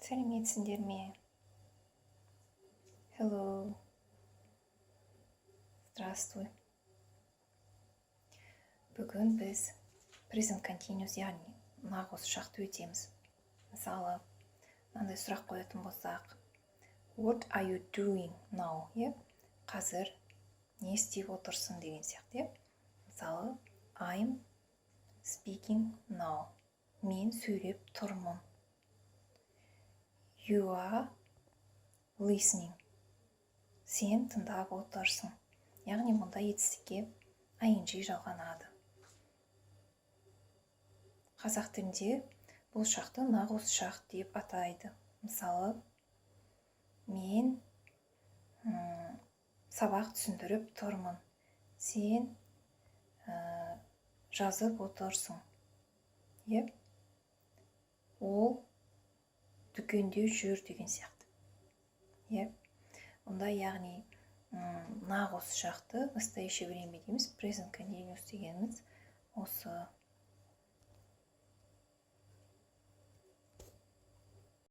Сәлеметсіңдер ме? Hello. Здравствуй. Бүгін біз present continuous, яғни нақ осы шақты өтеміз. Мысалы, мынандай сұрақ қоятын болсақ: "What are you doing now?" Иә, қазір не істеп отырсың деген сияқты, иә. Мысалы, I'm speaking now. Мен сөйлеп тұрмын. You are listening. Сен тыңдап отырсың. Яғни мұнда етістікке ing жалғанады. Қазақ тілінде бұл шақты нақ осы шақ деп атайды. Мысалы, мен сабақ түсіндіріп тұрмын. Сен жазып отырсың. Иә? Ол дүкенде жүр деген сияқты. Иә? Онда, яғни, нақ осы шақты, настоящее время дейміз, present continuous дегеніміз осы.